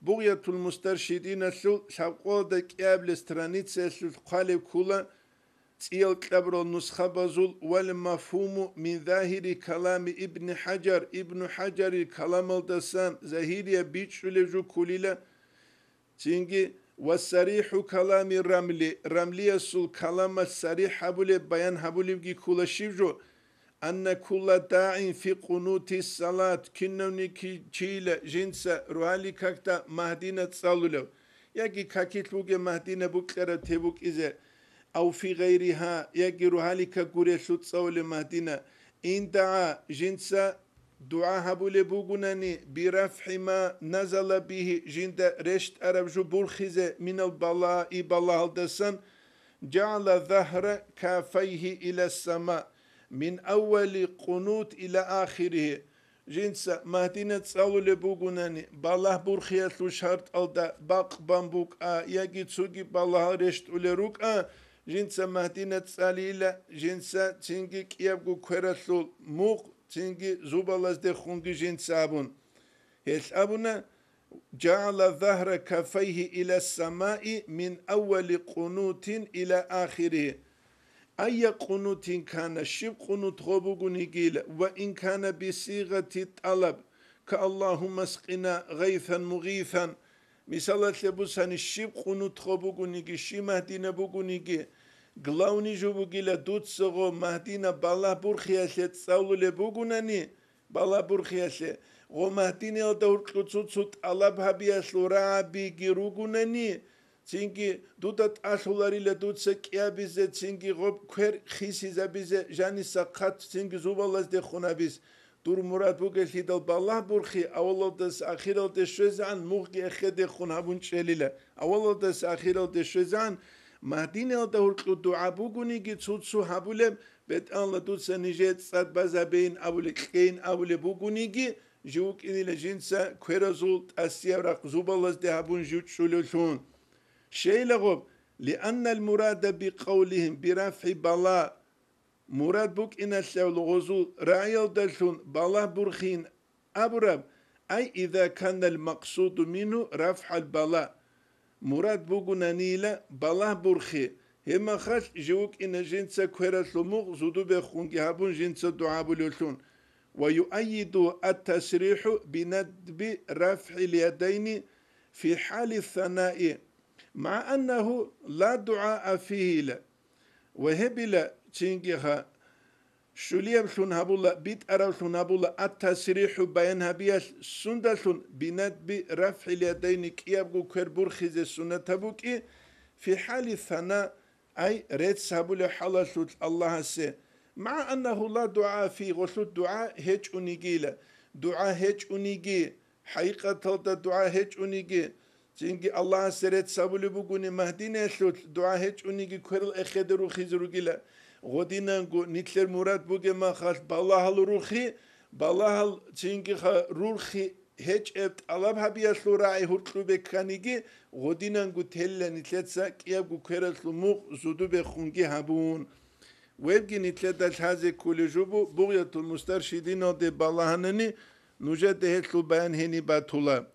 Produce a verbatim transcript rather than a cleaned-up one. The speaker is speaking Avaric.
Бугъятул Мустаршидиналъул лъабкъоялда кӀиабилеб страницаялъулъ хъвалеб ккола цӀиял кьабурал нусхабазул: «Вал мафгьуму мин загьири калами Ибни ХӀажар», Ибну ХӀажарил каламалдасан загьирияб бичӀчӀулеб жо кколила. Цинги: «Ва сарихӀу калами Рамли», Рамлиясул каламалъ сарихӀ гьабулеб, баян гьабулебги ккола щиб жо: «Анна кулла дагӀин фи къунути салат», кинавниги чийила жинца рогьалил какда Магьдина цӀалулев, яги какилъ вугев Магьдина букьараб те букӀизе, ав фи гъайригьа, яги рогьалил как гурелъул цӀалулев Магьдина, ин дагӀа, жинца дугӀа гьабулеб бугунани, «бирафгӀи ма назала бигьи», жинда рещтӀараб жо бурхизе, «минал балаи», балагьалдасан, «жагӀала загьра кафайгьи ила сама, мин аввали къунут ила ахиригьи», жинца Магьдина цӀалулеб бугунани, балагь бурхиялъул шартӀалда бакъ бан букӀа яги цоги балагьал рещтӀулел рукӀа, жинца Магьдина цӀалила, жинца цинги кӀиябго квералъул мукъ, цинги зубалаздехунги жинца абун. Гьелъ абуна: «ЖагӀала загьра кафайгьи ила самаи мин аввали къунутин ила ахиригьи». Айя къунутин кана, щиб къунут гъо бугунигила, ва ин кана бисигъати тӀалаб, ка «Аллагьумма аскъина гъайсан мугъисан», мисалалъе бусани, щиб къунут гъо бугуниги, щиб Магьдина бугуниги, главный жо бугила дуца гъо Магьдина балагь бурхиялъе цӀалулеб бугунани, балагь бурхиялъе, гъо Магьдиниялда гьоркьу цо-цо тӀалаб гьабиялъул рагӀабиги ругунани, цинги дуда тӀалъуларила дуца кӀиабизе, цинги гъоб квер хисизабизе, жаниса хъат цинги зубалаздехун абиз. Дур мурад бугелъидал балагь бурхи авалалдаса ахиралде щвезегӀан, мугъги эхедехун гьабун чӀелила. Авалалдаса ахиралде щвезегӀан, Магьдиниялда гьоркьу дугӀа бугуниги цо-цо гьабулеб, БетӀалла, дуца нижее цӀад базабейин абулеб, кьейин абулеб бугониги, жив вукӀинила жинца кверазул тӀасияб рахъ зубалазде гьабун жив чӀулевлъун. Щейлагъуб, лианнал мурада бикъавлихим бирафгӀи бала, мурад букӀиналъев гъозул рагӀиялдалъун балагь бурхин абураб, ай, иза канал макъсуду мингьу рафгӀал бала, мурад бугунанила балагь бурхи, гьебмахалъ жив вукӀина жинца квералъул мугъ зудубехунги гьабун жинца дугӀа абулевлъун. Ва юайиду ат-тасрихӀу бинадби рафгӀил ядайни фи хӀали санаи, маа аннагьу ла дугӀаа фигьила. Ва гьебила, цинги гьа, щулиявлъун гьабула, битӀаравлъун гьабула ат-тасрихӀу баян гьабиялъ сундалъун бинадби рафгӀил ядайни кӀиябго квер бурхизе суннатаб букӀи, фи хӀали сана, ай, рецц гьабулев хӀалалъулъ Аллагьасе, маа аннагьу ла дугӀаа фи, гъолъул дугӀа гьечӀонигила, дугӀа гьечӀониги, хӀакъикъаталда дугӀа гьечӀониги, цинги Аллагьасе рецц гьабулеб бугони Магьдиниялъулъ дугӀа гьечӀониги кверал эхеде рухизе ругила. Гъодинанго нилъер мурад бугеб махалъ балагьал рухи, балагьал цинги ха-, рурхи гьечӀеб тӀалаб гьабиялъул рагӀи гьуркьубе кканиги, гъодинанго телла нилъеца кӀиябго квералъул мугъ зудубехунги гьабун. Вебги нилъеда лъазе кколеб жо буго, Бугъятул Мустаршидиналде балагьанани, нужеда гьелъул баян гьениб батула.